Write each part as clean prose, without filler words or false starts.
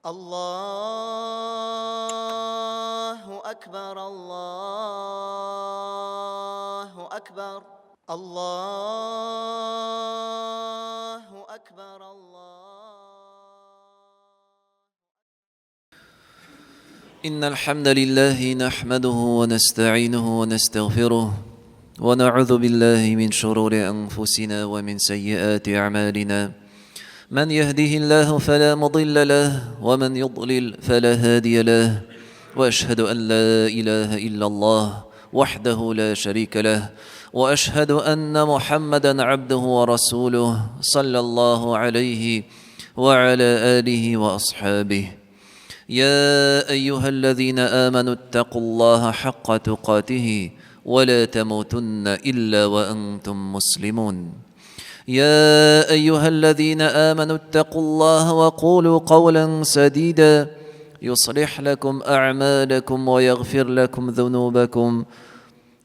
Аллаһу әкбәр, Аллаһу әкбәр, Аллаһу әкбәр, Аллаһу. إن الحمد لله نحمده ونستعينه ونستغفره ونعوذ بالله من شرور أنفسنا ومن سيئات أعمالنا من يهده الله فلا مضل له ومن يضلل فلا هادي له وأشهد أن لا إله إلا الله وحده لا شريك له وأشهد أن محمدا عبده ورسوله صلى الله عليه وعلى آله وأصحابه يا أيها الذين آمنوا اتقوا الله حق تقاته ولا تموتن إلا وأنتم مسلمون يا أيها الذين آمنوا اتقوا الله وقولوا قولا سديدا يصلح لكم أعمالكم ويغفر لكم ذنوبكم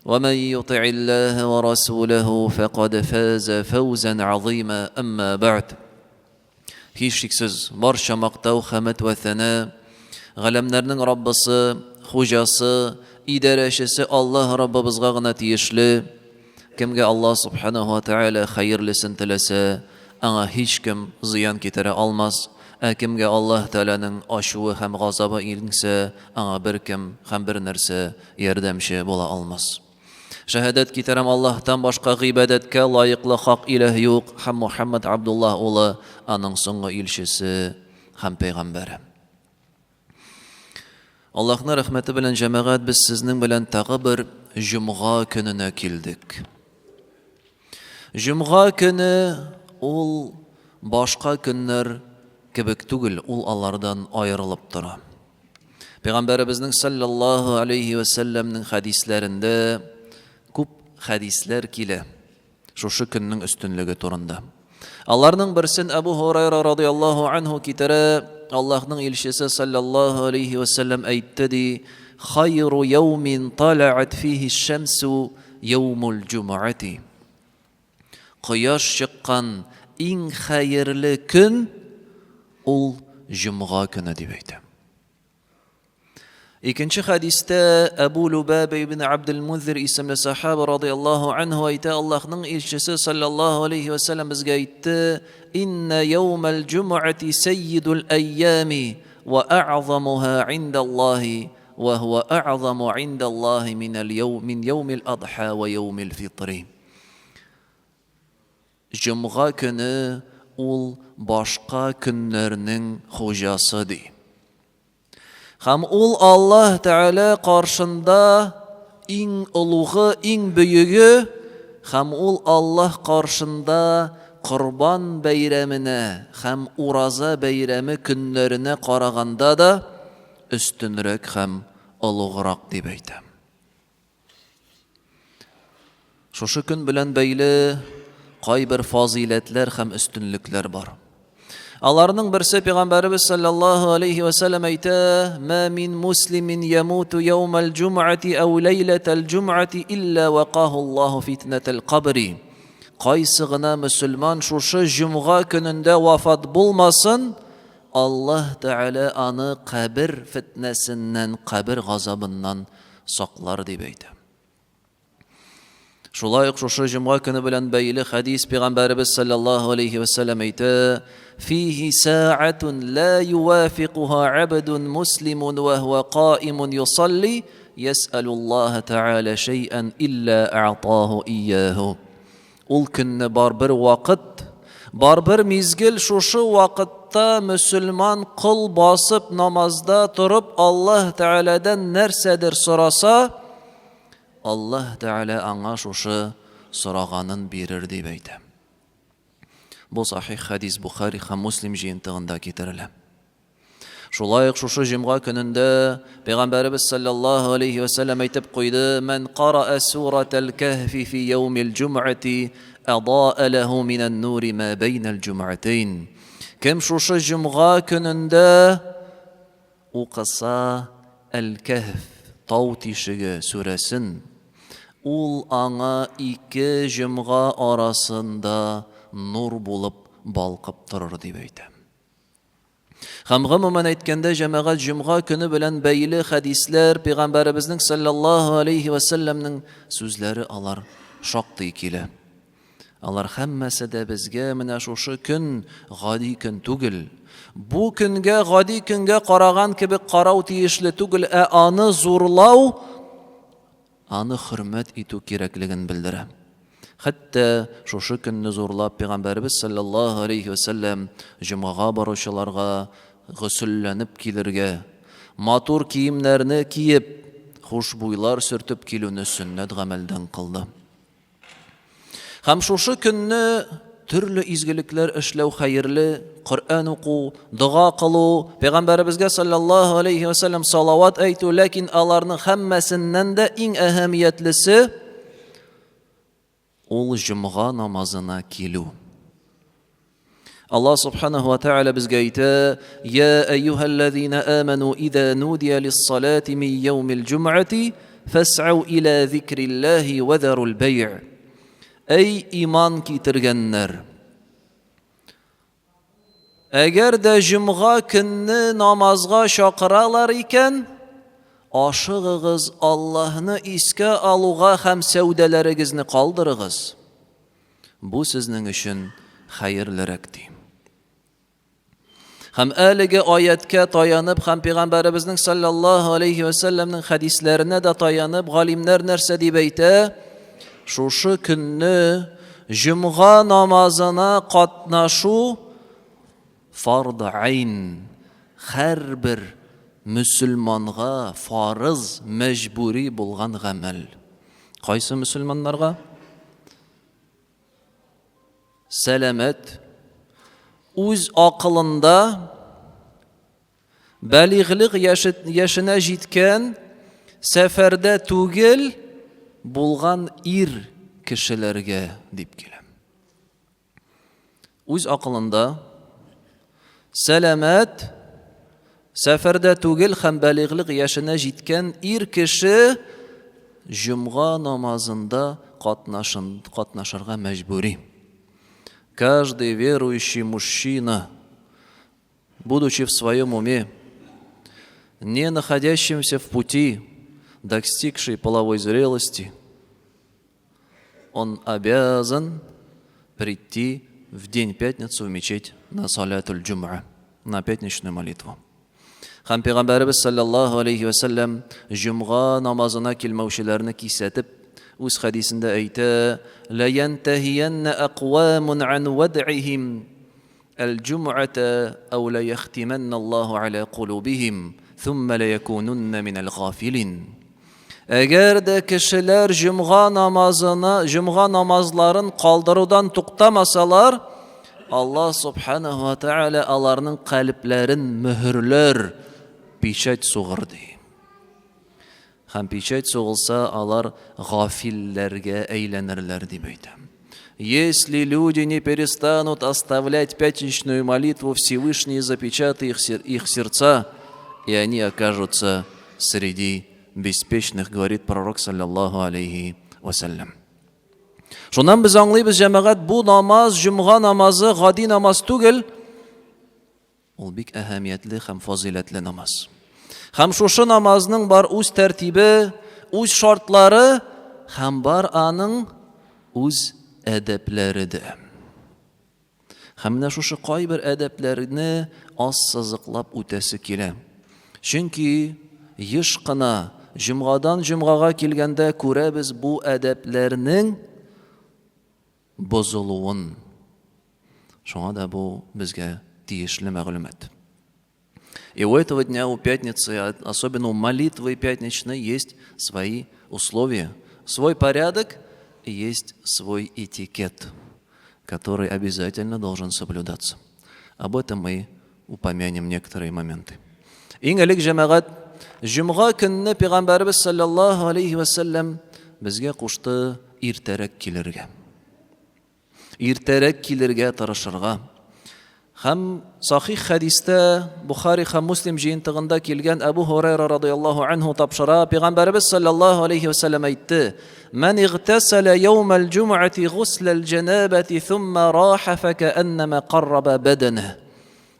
ومن يطع الله ورسوله فقد فاز فوزا عظيما أما بعد Һичшиксез, барча мактау, хәмед вә сәна Галәмнәрнең Раббысы, Хуҗасы, Идарәчесе Аллаһ Раббыбызга гына тиешле. Кемгә Аллаһ Субханаһу ва Тәгалә хәерлесен теләсә, аңа һичкем зыян китерә алмас, ә кемгә Аллаһ Тәгаләнең ачуы һәм газабы иңсә, аңа беркем һәм бернәрсә ярдәмче була алмас. Шәһадәт китерәм, Аллаһтан башка гыйбадәткә лаеклы хак иләһ юк һәм Мухәммәд Абдуллаһ улы аның соңгы илчесе һәм пәйгамбәре. Аллаһның рәхмәте белән, җәмәгать, без сезнең белән тагы бер җомга көненә килдек. Җомга көне ул башка көннәр кебек түгел, ул алардан аерылып тора. Пәйгамбәребезнең саллаллаһу алейхи ва сәлләмнең хәдисләрендә күп хәдисләр килә шушы көннең өстенлеге турында. Аларның берсен Әбу Һурайра радияллаһу анһу китерә, Аллаһның илчесе саллаллаһу алейхи ва сәлләм әйтте ди: "Хайру яумин талаат фихи шәмсу яумул җумъати." Кояш чыккан иң хәерле көн ул җомга көне дип әйтә. Икенче хәдистә Әбу Лубаба ибн Абдул-Мунзир исемле сахаба радияллаһу анһу әйтә, Аллаһның илчесе саллаллаһу алейхи ва сәлләм безгә әйтте: "Инна яумал җумъати саййидул айями ва а'замуха индаллаһи ва хуа а'заму индаллаһи минал яум мин яумил адха ва яумил фитри." Җомга көне ул башка көннәрнең хуҗасы, ди. Һәм ул Аллаһ Тәгалә каршында иң олугы, иң бөеге, һәм ул Аллаһ каршында Корбан бәйрәменә һәм Ураза бәйрәме көннәренә караганда да өстенрәк һәм олуграк дип әйтә. Шушы көн белән бәйле кайбер фазыйләтләр һәм өстенлекләр бар. Аларның берсе пәйгамбәребез саллаллаһу алейхи ва саллям әйтә: "Ма мин муслимин ямуту яумал җумъати ау ләйләтәл җумъати илля вакаху Аллаһу фитнәтәл кабри." Кайсы гына мөселман шушы җомга көнендә вафат булмасын, Аллаһ Тәгалә аны кабер фитнәсеннән, кабер газабыннан саклар дип әйтә. Шулай ук шушы җомга көне белән бәйле хәдис пәйгамбәребез саллаллаһу алейхи ва саллям әйтә: "Фихи саатун ла ювафикуха абдун муслимун ва хуа каимун юсалли ясалуллаһа тааля шәйән илля а'таху ияху." Ул көнне бар бер вакыт, бар бер мизгел, шушы вакытта мөселман кол басып намазда торып Аллаһ Тәгаләдән нәрсәдер сораса, Аллаһ Тәгалә аңа шушы сораганын бирер дип әйтә. Бу сахих хәдис Бухари һәм Муслим җыентыгында китерелә. Шулай ук шушы җомга көнендә Пәйгамбәребез саллаллаһу алейхи ва сәлләм әйтеп куйды: "Ман караа суратал кәһфи фи яумил җумъати адаа лаху минән нури ма бәйнәл җумъатейн." Кем шушы җомга көнендә укыса Әл-Кәһф, тау тишеге сүрәсен, ул аңа ике җомга арасында нур булып балкып торыр дип әйтә. Һәм гомумән әйткәндә, җәмәгать җомга көне белән бәйле хәдисләр, пәйгамбәребезнең саллаллаһу алейһи вә сәлләмнең сүзләре алар шактый килә. Алар һәммәсе дә безгә менә шушы көн гади көн түгел. Бу көнгә гади көнгә караган кебек карау тиешле түгел, ә аны зурлау, аны хөрмәт итү кирәклеген белдерә. Хәтта шушы көнне зурлап Пәйгамбәребез салләллаһу алейһи вә сәлләм җомгага баручыларга госелләнеп килергә, матур киемнәрне киеп, хушбуйлар сөртеп килүне сөннәт гамәлдән кылды. Һәм шушы көнне төрле изгелекләр эшләү хәерле, Коръән уку, дога кылу, Пәйгамбәребезгә саллаллаһу алейһи ва сәлләм салават әйтү, ләкин аларның һәммәсеннән дә иң әһәмиятлесе ул җомга намазына килү. Аллаһ субханаху ва тааля безгә әйтә: "Я әйюһәлләзина аману иза нудия лис-салати мин яумил җумъати фас'ау иля зикриллаһи ва зарул бәй'." Әй иман китергәннәр! Әгәр дә җомга көнне намазга чакыралар икән, ашыгыгыз Аллаһны искә алуга һәм сәүдәләрегезне калдырыгыз. Бу сезнең өчен хәерлерәк, ди. Һәм әлеге аяткә таянып һәм пәйгамбәребезнең саллаллаһу алейхи ва сәлләмнең хәдисләренә дә таянып, галимнәр нәрсә дип әйтә? Шушы көнне җомга намазына катнашу фард айн, һәрбер мөселманга фарыз, мәҗбүри булган гамәл. Кайсы мөселманнарга? Сәламәт, үз акылында балигълык яшенә җиткән, сәфәрдә түгел булган ир кешеләргә дип килә. Үз акылында сәламәт, сәфәрдә түгел һәм балигълык яшенә җиткән ир кеше җомга намазында катнашын, катнашырга мәҗбүри. Каждый верующий мужчина, будучи в своем уме, не находящимся в пути, достигший половой зрелости, он обязан прийти в день пятницу в мечеть на салятуль джум'a, на пятничную молитву. Һәм Пәйгамбәребез саллаллаһу алейхи ва сәлләм җомга намазына килмәүчеләрне кисәтеп, үз хәдисендә әйтә: "Ла янтаһиянна аквамун ан вад'ихим әл-җум'ата ау ла яхтиманна Аллаһу аля кулубихим, thumma ла якунунна минәл гафилин." Әгәр дә кешеләр җомга намазына, җомга намазларын калдырудан туктамасалар, Аллаһ субханаһу ва тааля аларның калебләрен мөһерләр, печать сугыр ди. Һәм печать сугылса, алар гафилләргә әйләнерләр дип әйтә. Если люди не перестанут оставлять пятничную молитву, Всевышний запечатает их сердца, и они окажутся среди беспечных, говорит пророк, саллаллаху алейхи вассалям. Шуннан без аңлыйбыз, җәмәгать, бу намаз, җомга намазы гади намаз түгел, ул бик әһәмиятле һәм фазыйләтле намаз. Һәм шушы намазның бар үз тәртибе, үз шартлары һәм бар аның үз әдәпләре дә. Һәм менә шушы кайбер әдәпләрне ассызыклап үтәсе килә. Чөнки еш кына җомгадан җомгага килгәндә күрәбез бу әдәпләрнең бозылуын. Шуңа да бу безгә тиешле мәгълүмат. И у этого дня, у пятницы, особенно у молитвы пятничной, есть свои условия, свой порядок и есть свой этикет, который обязательно должен соблюдаться. Об этом мы упомянем некоторые моменты. Иң элек җәмәгать җомга көнне пәйгамбәребез саллаллаһу алейхи ва сәлләм безгә кушты иртәрәк килергә. Иртәрәк килергә тырышырга. Һәм сахих хәдистә Бухари һәм Муслим җыентыгында килгән Әбу Һурайра радыяллаһу анһу тапшыра, Пәйгамбәребез саллаллаһу алейхи ва сәлләм әйтте: "Ман игтасала яумал җумъати гуслал җанабати thumma раха факааннама қарраба баданah."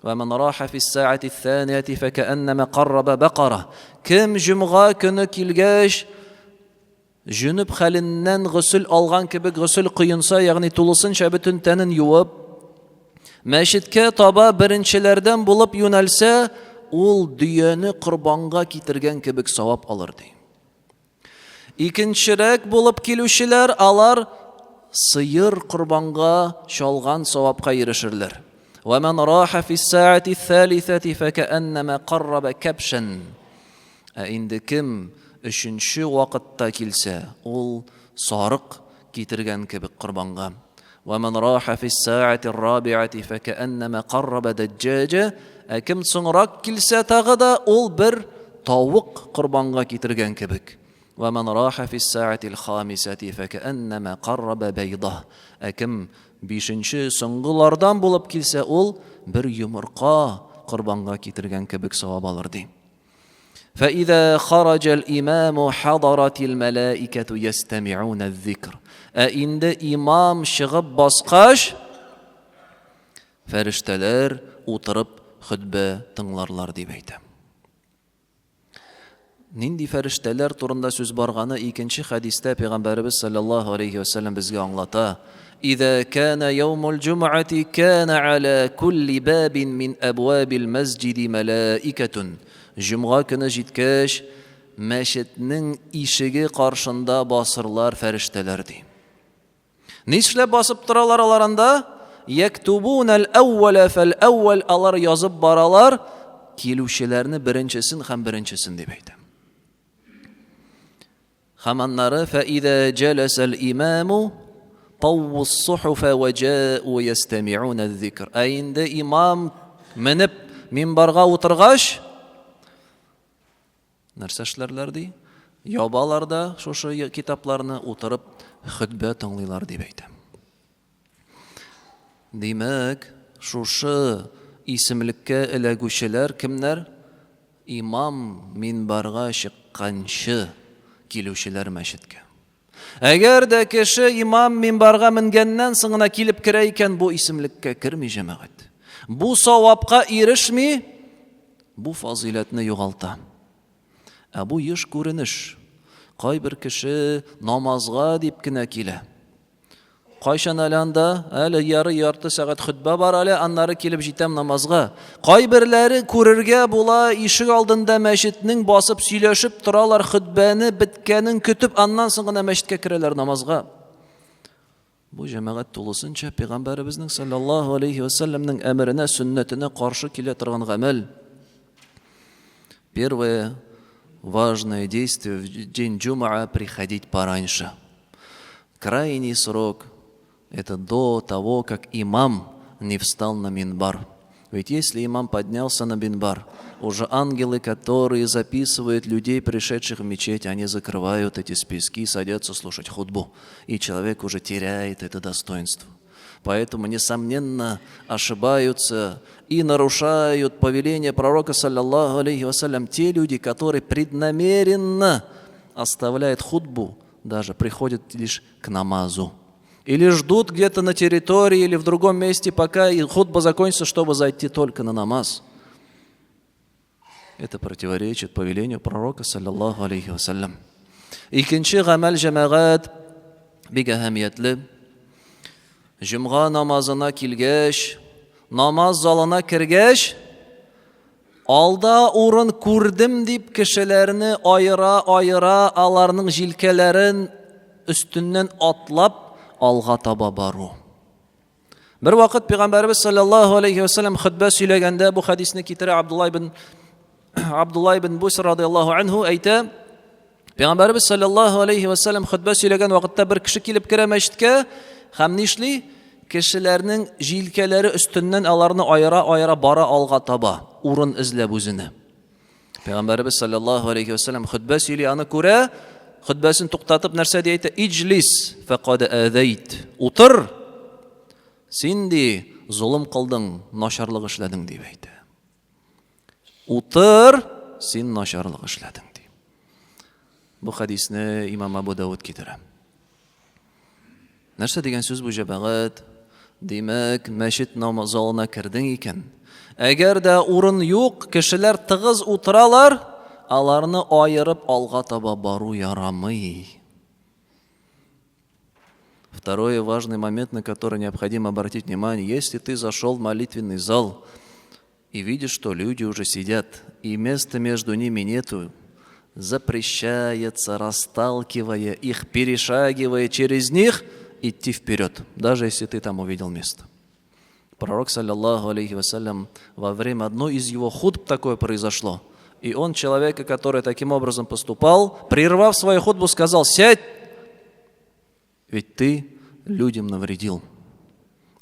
Вә ман раха фи саати ҫанияти фәкәәннәмә карраба бакара. Кем җомга көне килгәч, җөнүп хәленнән госел алган кебек госел коенса, ягъни тулысынча бөтен тәнен юып, мәчеткә таба беренчеләрдән булып юнәлсә, ул дөяне корбанга китергән кебек савап алыр ди. Икенчерәк булып килүчеләр алар сыер корбанга чалган савапка ирешерләр. Вә ман раха фи саати ҫалиҫати фәкәәннәмә карраба кәбшән. Ә инде кем өченче вакытта килсә, ул сарык китергән кебек корбанга. Вә ман раха фи саати рабиати фәкәәннәмә карраба дәҗҗаҗа. Ә кем соңрак килсә тагы да, ул бер тавык корбанга китергән кебек. Вә ман раха фи саати хамисати фәкәәннәмә карраба бәйда. Ә кем бишенче соңгылардан булып килсә, ул бер йомырка корбанга китергән кебек савап алыр ди. فإذا خرج الإمام حضرت الملائكة يستمعون الذكر. Ә инде имам чыгып баскач, фәрештәләр утырып хөтбә тыңларлар дип әйтә. Нинди фәрештәләр турында сүз барганы икенче хәдистә Пәйгамбәребез саллаллаһу алейхи ва сәлләм безгә аңлата. إذا كان يوم الجمعة كان على كل باب من أبواب المسجد ملائكة. Җомга көне җиткәч, мәчетнең ишеге каршында басырлар фәрештәләр ди. Нишләп басып торалар алар анда? Яктубун ал-әүвәлә фәл-әүвәл, алар язып баралар килүчеләрне беренчесен һәм беренчесен дип әйтә. Һәм аннары фәидә җәләсәл имаму тawwu с-сухуфа ва җа'у ястами'уна аз-зикр. Ә инде имам менеп минбарга утыргач, нәрсә эшләрләр ди? Ябалар да шушы китапларны, утырып хөтбә тыңлыйлар дип әйтә. Димәк, шушы исемлеккә эләгүчеләр кемнәр? Имам минбарга чыкканчы килүчеләр мәчеткә. Әгәр дә кеше имам минбарга менгәннән соң гына килеп керә икән, бу исемлеккә керми җәмәгать. Бу савапка ирешми, бу фазыйләтне югалта. Ә бу еш күренеш. Кайбер кеше намазга дип кенә килә. Кайчан әле анда? Әле яры ярты сәгать хөтбә бар әле, аннары килеп җитәм намазга. Кайберләре күрергә була, ишек алдында мәчетнең басып сөйләшеп торалар, хөтбәне беткәнен көтеп, аннан соң гына мәчеткә керәләр намазга. Бу җәмәгать тулысынча пәйгамбәребезнең саллаллаһу алейхи ва сәлләмнең әмеренә, сөннәтенә каршы килә торган гамәл. Первое важное действие в день джумаа – приходить пораньше. Крайний срок – это до того, как имам не встал на минбар. Ведь если имам поднялся на минбар, уже ангелы, которые записывают людей, пришедших в мечеть, они закрывают эти списки и садятся слушать хутбу. И человек уже теряет это достоинство. Поэтому, несомненно, ошибаются и нарушают повеление пророка, саллаллаху алейхи вассалям, те люди, которые преднамеренно оставляют хутбу, даже приходят лишь к намазу. Или ждут где-то на территории или в другом месте, пока хутба закончится, чтобы зайти только на намаз. Это противоречит повелению пророка, саллаллаху алейхи вассалям. Икенче гамәл җәмәгать бик әһәмиятле. Җомга намазына килгәч, намаз залына кергәч, алда урын күрдем дип кешеләрне аера-аера, аларның җилкәләрен өстеннән атлап алга таба бару. Бер вакыт Пәйгамбәребез саллаллаһу алейхи ва саллям хөтбә сөйләгәндә бу хәдисне китерә Абдулла ибн Буср радияллаһу анһу әйтә, Пәйгамбәребез саллаллаһу алейхи ва саллям хөтбә сөйләгән вакытта бер кеше килеп керә мәчеткә һәм нишли? Кешеләрнең җилкәләре өстеннән аларны аера-аера бара алга таба, урын эзләп үзенә. Пәйгамбәребез саллаллаһу алейхи ва саллям хөтбә сөйли, аны күрә, хөтбәсен туктатып нәрсә ди әйтә? Иҗлис фәкад әзәйт. Утыр. Син ди золым кылдың, начарлык эшләдең дип әйтә. Утыр, син начарлык эшләдең ди. Бу хәдисне имам Абу Дауд китерә. Нәрсә дигән сүз бу җәмәгать? Димәк, мәчет намаз залына кердең икән. Әгәр дә урын юк, кешеләр тыгыз утыралар, аларны аерып алга таба бару ярамый. Второй важный момент, на который необходимо обратить внимание, если ты зашел в молитвенный зал и видишь, что люди уже сидят, и места между ними нету, запрещается, расталкивая их, перешагивая через них, идти вперед, даже если ты там увидел место. Пророк, саллиллаху алейхи вассалям, во время одной из его худб такое произошло. И он человека, который таким образом поступал, прервав свою худбу, сказал, сядь, ведь ты людям навредил.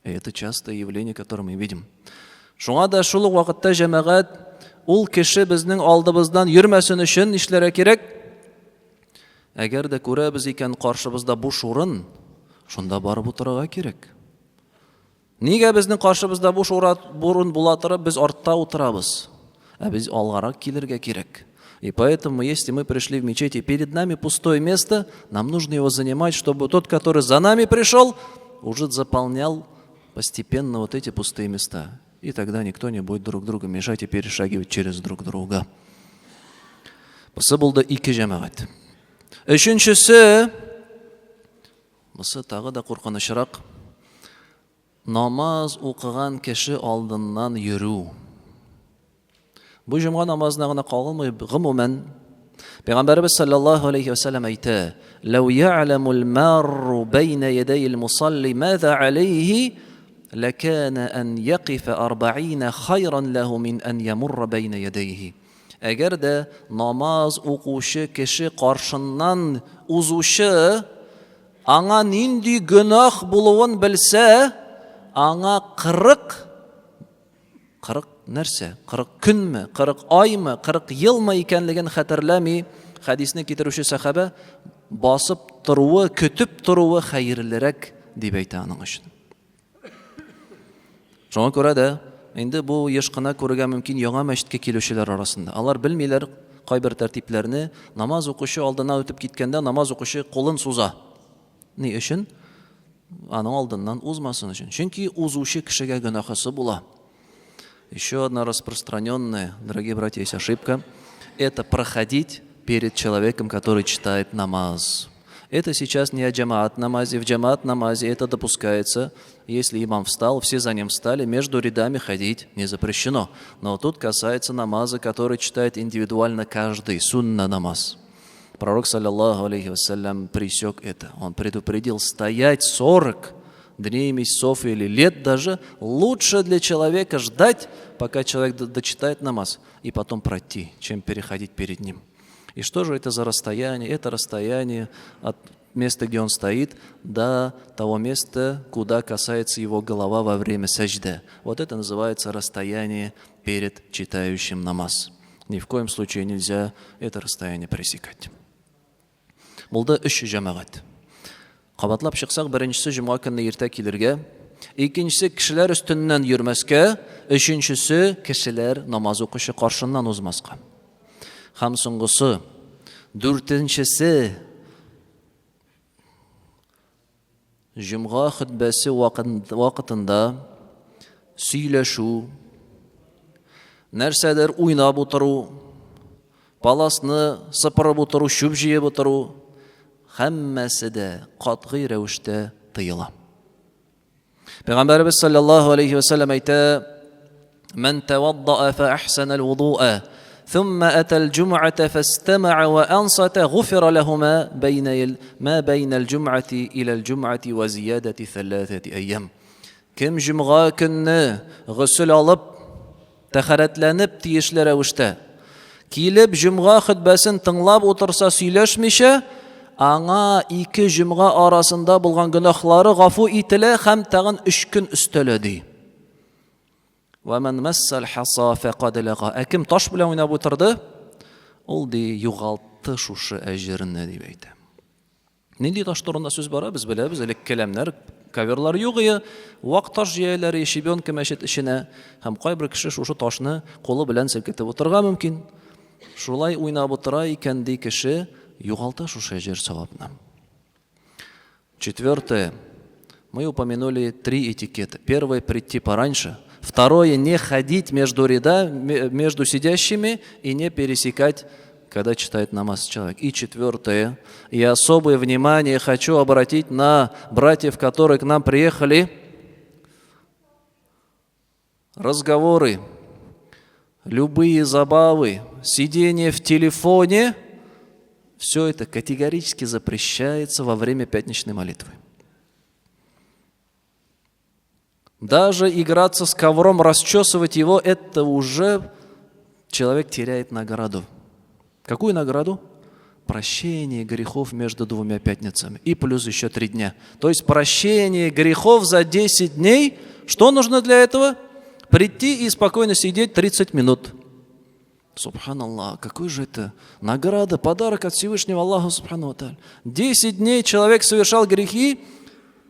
И это частое явление, которое мы видим. Шуңа да шул ук вакытта җәмәгать ул кеше безнең алдыбыздан йөрмәсен өчен нишләргә кирәк? Әгәр дә күрәбез икән каршыбызда буш урын, шунда барып утырырга кирәк. Нигә безнең каршыбызда буш урын була торып, без артта утырабыз? Ә без алгарак килергә кирәк. И поэтому, если мы пришли в мечеть, и перед нами пустое место, нам нужно его занимать, чтобы тот, который за нами пришел, уже заполнял постепенно вот эти пустые места. И тогда никто не будет друг другу мешать и перешагивать через друг друга. Бусы булды ике җәмәгать. Өченчесе, бусы тагы да куркынычрак, намаз укыган кеше алдыннан йөрү. Бу җомга намазына гына кагылмый, гомумән, Пәйгамбәребез саллаллаһу алейхи ва саллям әйтә: "Лау я'ламул марру бәйнә ядәйл мусалли маза алейхи, лакана ан якифа арбаина хайран лаху мин ан ямурра бәйнә ядәйхи." Әгәр дә намаз укучы кеше каршыннан узучы аңа нинди гөнаһ булуын белсә, аңа 40 40 нәрсә? 40 көнме, 40 аймы, 40 елмы икәнлеген хәтерләми, хәдисне китерүче сәхабә басып торуы, көтеп торуы хәерлерәк дип әйтә аның өчен. Шуңа күрә дә инде бу еш кына күрергә мөмкин яңа мәчеткә килүчеләр арасында. Алар белмиләр кайбер тәртипләрне. Намаз укучы алдына үтеп киткәндә намаз укучы кулын суза. Ни өчен? Аның алдыннан узмасын өчен. Чөнки узучы кешегә гөнаһысы була. Еще одна распространенная, дорогие братья, есть ошибка. Это проходить перед человеком, который читает намаз. Это сейчас не о джамаат намазе. В джамаат намазе это допускается. Если имам встал, все за ним встали, между рядами ходить не запрещено. Но тут касается намаза, который читает индивидуально каждый, сунна намаз. Пророк, саллиллаху алейхи вассалям, пресек это. Он предупредил стоять 40 дней, месяцев или лет даже. Лучше для человека ждать, пока человек дочитает намаз, и потом пройти, чем переходить перед ним. И что же это за расстояние? Это расстояние от места, где он стоит, до того места, куда касается его голова во время сажды. Вот это называется расстояние перед читающим намаз. Ни в коем случае нельзя это расстояние пресекать. Булды өч җәмәгать. Кабатлап чыксак, беренчесе җомга көнне иртә килергә, икенчесе кешеләр өстеннән йөрмәскә, өченчесе кешеләр намаз укучы каршыннан узмаска. Һәм соңгысы, дүртенчесе җомга хөтбәсе вакытында сөйләшү, нәрсәдер уйнап утыру, паласны сыпырып утыру, чүп җыеп утыру, һәммәсе дә катгый рәвештә тыела. Пәйгамбәребез саллаллаһу алейхи ва саллям әйтә: "Ман таваддаа фа ахсана ал-вудуа, ثم أتى الجمعة فاستمع وأنصت غفر له ما بين ما بين الجمعة إلى الجمعة وزيادة ثلاثة أيام. Кем җомга көнне госел алып, тәхәрәтләнеп тиешле рәвештә килеп җомга хөтбәсен тыңлап утырса сөйләшмичә, аңа ике җомга арасында булган гөнаһлары гафу ителә һәм тагын өч көн өстәлә ди. Вәмән мәссәл хаса фәкад ләга. Ә кем таш белән уйнап утырды, ул ди югалтты шушы әҗерне дип әйтә. Нинди таш турында сүз бара, без беләбез, элек келәмнәр, коверлар юк ие, вак таш җәяләр ие щебенка мәчет эченә, һәм кайбер кеше шушы ташны кулы белән селкетеп утырырга мөмкин. Шулай уйнап утыра икән, ди кеше, югалта шушы әҗер савапны. Четвертое. Мы упомянули три этикета. Первое – прийти пораньше. Второе – не ходить между рядами, между сидящими и не пересекать, когда читает намаз человек. И четвертое, и особое внимание хочу обратить на братьев, которые к нам приехали. Разговоры, любые забавы, сидение в телефоне, все это категорически запрещается во время пятничной молитвы. Даже играться с ковром, расчесывать его, это уже человек теряет награду. Какую награду? Прощение грехов между двумя пятницами. И плюс еще 3 дня. То есть прощение грехов за 10 дней. Что нужно для этого? Прийти и спокойно сидеть 30 минут. Субханаллах, какой же это награда, подарок от Всевышнего Аллаха, субхану ва тааля. 10 дней человек совершал грехи,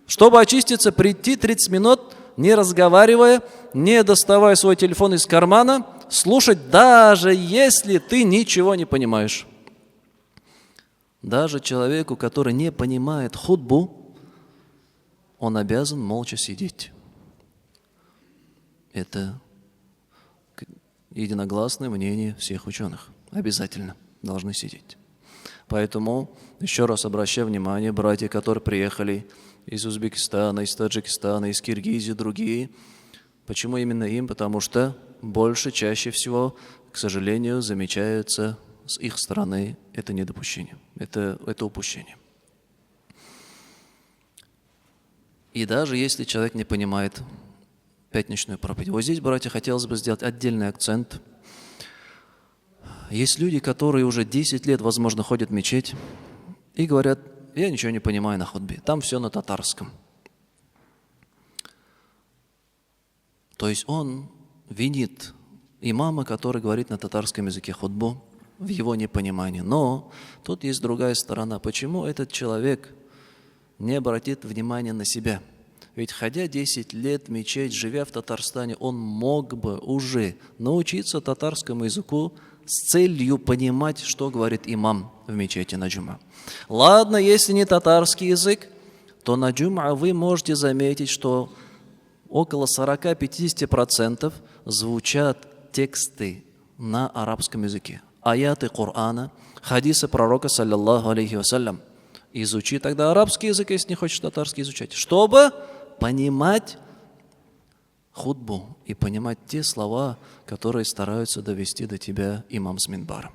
чтобы очиститься, прийти 30 минут, не разговаривая, не доставая свой телефон из кармана, слушать, даже если ты ничего не понимаешь. Даже человеку, который не понимает хутбу, он обязан молча сидеть. Это единогласное мнение всех ученых. Обязательно должны сидеть. Поэтому еще раз обращаю внимание, братья, которые приехали из Узбекистана, из Таджикистана, из Киргизии, другие. Почему именно им? Потому что больше, чаще всего, к сожалению, замечаются с их стороны это недопущение, это упущение. И даже если человек не понимает пятничную проповедь. Вот здесь, братья, хотелось бы сделать отдельный акцент. Есть люди, которые уже 10 лет, возможно, ходят в мечеть и говорят: я ничего не понимаю на хутбе, там все на татарском. То есть он винит имама, который говорит на татарском языке хутбу, в его непонимании. Но тут есть другая сторона. Почему этот человек не обратит внимания на себя? Ведь ходя 10 лет в мечеть, живя в Татарстане, он мог бы уже научиться татарскому языку с целью понимать, что говорит имам в мечети на джума. Ладно, если не татарский язык, то на джума вы можете заметить, что около 40-50% звучат тексты на арабском языке. Аяты Корана, хадисы пророка, саллаллаху алейхи вассалям. Изучи тогда арабский язык, если не хочешь татарский изучать, чтобы понимать хутбу и понимать те слова, которые стараются довести до тебя имам с минбара.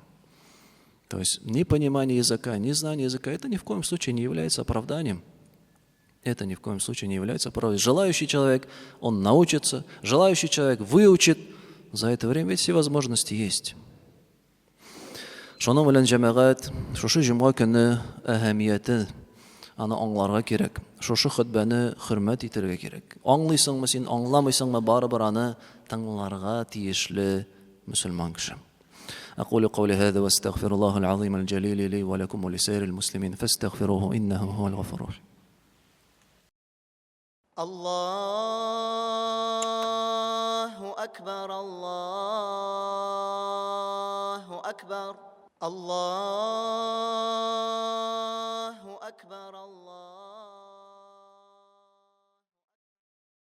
То есть непонимание языка, незнание языка, это ни в коем случае не является оправданием. Это ни в коем случае не является оправданием. Желающий человек, он научится, желающий человек выучит. За это время ведь все возможности есть. Шуның белән, җәмәгать, шушы җомга көне әһәмияте, аны аңларга кирәк. Шушы хөтбәне хөрмәт итәргә кирәк. Аңлыйсыңмы син, аңламыйсыңмы, барыбер аны тыңларга тиешле мөселман кеше. أقول قولي هذا واستغفر الله العظيم الجليل لي ولكم ولسائر المسلمين فاستغفروه إنه هو الغفور الرحيم. الله أكبر الله أكبر الله أكبر.